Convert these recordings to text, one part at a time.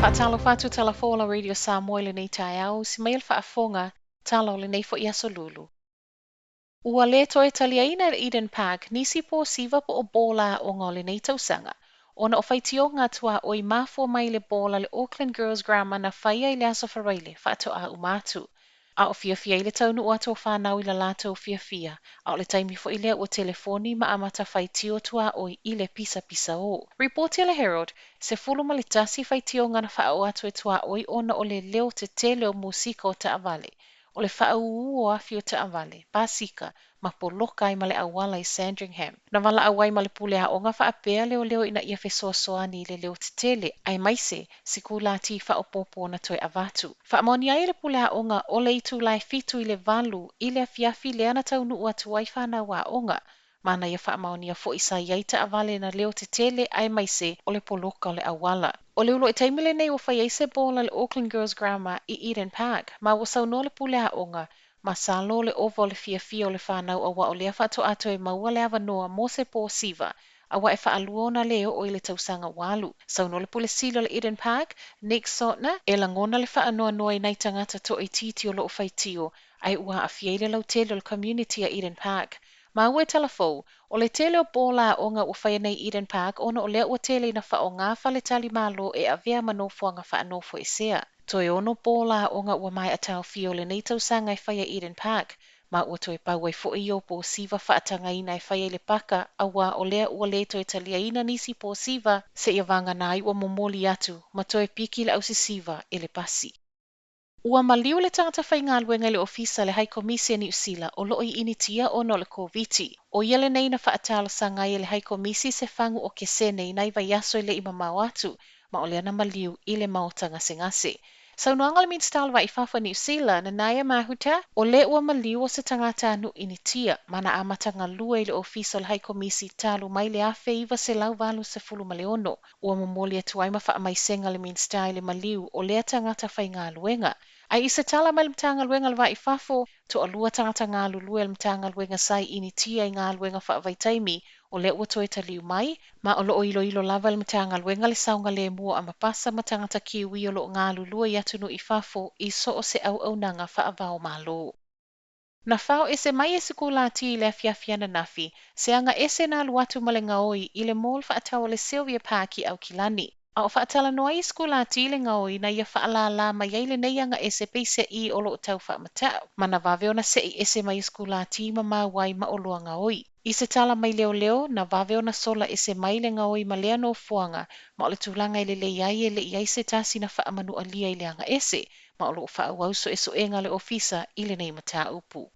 Faatalofa atu Tala Fou o la Radio Samoa i lenei taeao, usi mai le faafofoga, tala o lenei foi aso Lulu. Ua le toe taliaina e le Eden Park nisi pō siva po o bola aoga o lenei tausaga, ona o faitioga a tuaoi mafua mai i le bola a le Auckland Girls Grammar na faia i le Aso Faraile faatoa uma atu. A o fiafia ai le taunuu atu o fanau i la latou fiafia, a o le taimi foi lea ua telefoni ma amata faitio tuaoi i le pisapisao. Ripoti a le Herald, 11 faitioga na faaoo atu e tuaoi ona o le leo tetele o musika o taavale, o le faaūū o afi o taavale, pasika, ma poloka ai ma le auala i Sandringham. Na valaau ai ma le pule aoga faapea leoleo ina ia fesoasoani i le leo tetele, aemaise sikulati faaopoopo na toe avatu. Faamaonia ai e le pule aoga o le itula e 7 i le 8 i le afiafi lea na taunuu atu ai fanau aoga, ma na ia faamaonia foi sa i ai taavale na leo tetele aemaise o le poloka o le auala. O le uluai taimi lenei ua fai ai se bola le Auckland Girls Grammar i Eden Park, ma ua saunoa le pule aoga, masalo le ova o le fiafia o le fanau auā o lea faatoa toe maua le avanoa mo se pō siva, auā e faalua ona le oo i le tausaga ua alu. Saunoa le pule sili o le Eden Park, Nick Sautner, e lagona le faanoanoa i nai tagata toaitiiti o loo faitio, ae ua aafia ai le lautele o le community a Eden Park. Maua e Tala Fou, o le tele o bola aoga ua faia nei Eden Park ona o lea ua tele ina faaaoga faletali malo e avea ma nofoaga faanofoesea. Toe 6 bola aoga ua maea taofia o lenei tausaga e faia Eden Park, ma ua toe pau ai foi i o pō siva faatagaina e faia i le paka, auā o lea ua le toe taliaina nisi pō siva seia vagana ai ua momoli atu ma toe piki le ausisiva e le pasi. Ua maliu le tagata faigaluega i le ofisa le Haikomisi a Niu Sila o loo i Initia ona o le Koviti. O ia lenei na faatalosaga ai e le Haikomisi se fagu o kesene i nai vaiaso e le i mamao atu, ma o lea na maliu i le maota gasegase. Saunoaga le Minisita o le Va i Fafo Niu Sila, Nanaia Mahuta, o le ua maliu o se tagata anu Initia, ma na amata galue i le ofisa o le Haikomisi talu mai le 1986. Ua momoli atu ai ma faamaisega le Minisita i le maliu o lea tagata faigaluega. Ae i se tala mai le Matagaluega o le Va i Fafo, toalua tagata galulue o le Matagaluega sa i Initia i galuega faavaitaimi, o lea ua toe taliu mai, ma o loo iloilo lava le Matagaluega le saogalemu o amapasa ma tagata Kiwi o loo galulue i atunuu i fafo i so o se auaunaga faava o Malo. Na fao ese mai e sikulati i le afiafi ananafi, se aga ese na alu atu ma le gaoi i le mall faatau o le Sylvia Park i Aukilani. A o faatalanoa ai sikulati i le gaoi na ia faalālā mai ai lenei aga ese peiseai o loo tau faamatau. Ma na vave ona sei ese mai sikulati ma maua ai ma oloa gaoi. I se tala mai leoleo, na vave ona sola ese mai le gaoi ma lea nofoaga, ma o le tulaga e lelei ai e leai se tasi na faamanualia i le aga ese, ma o loo faaauau suesuega le ofisa i lenei mataupu.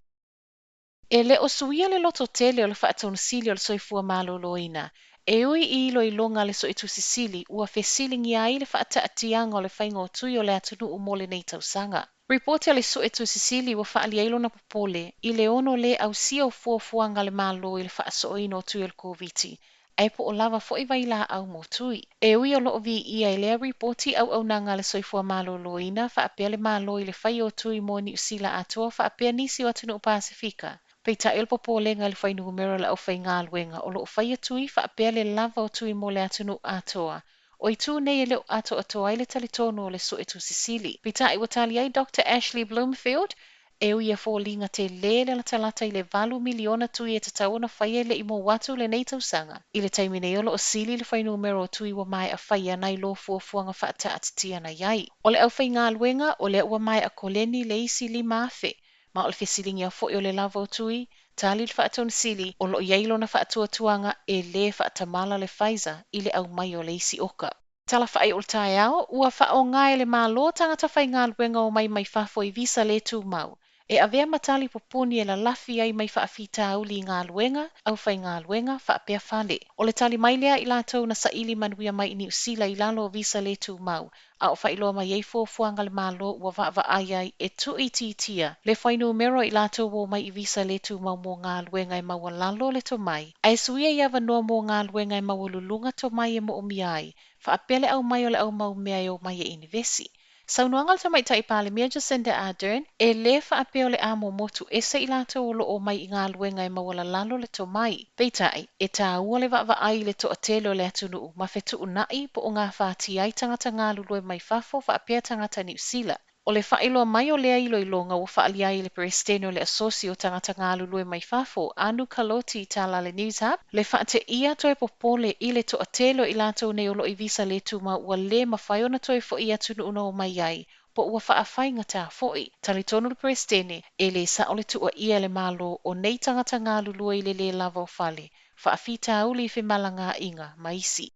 E le o suia le loto tele o le Faatonusili o le Soifua Maloloina, e ui i iloiloga le Suetusi Sili ua fesiligia ai le faataatiaga o le faiga o tui o le atunuu mo lenei tausaga. Ripoti a le Suetusi Sili ua faaalia ai lona popole i le ono lē ausia o fuafuaga a le Malo i le faasooina o tui o le Koviti, ae po o lava foi vailaau mo tui. E ui o loo viia e lea ripoti auaunaga a le Soifua Maloloina faapea le Malo i le fai o tui mo Niu Sila atoa faapea nisi o atunuu Pasefika, peitai o le popolega i le fuainumera o le aufaigaluega o loo faia tui faapea le lava o tui mo le atunuu atoa. O itu nei e le o atoatoa ai le talitonu o le Suetusi Sili. Peitai ua tali ai Dr Ashley Bloomfield, e ui e foliga telē le latalata i le 8 miliona tui e tatau ona faia e le i mou atu lenei tausaga. I le taimi nei o loo sili le fuainumera o tui ua maea faia nai lo fuafuaga faataatitia na i ai. O le aufaigaluega o lea ua maea koleni le isi 5,000, ma o le fesiligia foi o le lava o tui, tali le Faatonusili o loo i ai lona faatuatuaga e lē faatamala le Pfizer i le aumai o le isi oka. Tala faaiu o le taeao, ua faaaoga e le Malo tagata faigaluega o mai mai fafo i visa le tumau, e avea ma tali pupuni e lalafi ai mai faafitauli i galuega, aufaigaluega faapea fale. O le tali mai lea i latou na saili manuia mai i Niu Sila i lalo o visa le tumau, a o faailoa mai ai fuafuaga a le Malo ua vaavaai ai e tuuitiitia le fuainumera i latou o mai i visa le tumau mo galuega e maualalo le tomai, ae suia i avanoa mo galuega e maualuluga tomai e moomia ai, faapea le aumai o le aumau mea e omai e inivesi. Saunoaga a le Tamaitai Palemia Jacinda Ardern, e lē faapea o le a momotu ese i latou o lo o omai i galuega e maualalalo le tomai. Peitai, e tāua le vaavaai i le toatele o le atunuu ma fetuunai po o gafatia ai tagata galulue mai fafo faapea tagata Niu Sila. O le faailoa mai o lea iloiloga ua faaalia ai e le Peresetene o le Asosi o Tagata Galulue Mai Fafo, Anu Kaloti i tala a le Newshub, le faateia toe popole i le toatele o i latou nei o lo o i visa le tumau ua lē mafai ona toe fo'i i atunuu na omai ai, po ua faafaigatā foi. Talitonu le Peresetene, e lē sa'o le tuuaia e le Malo o nei tagata galulue i le lē lava o fale, faafitauli i femalagaaiga, ma isi.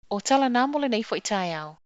O tala na mo lenei foi taeao.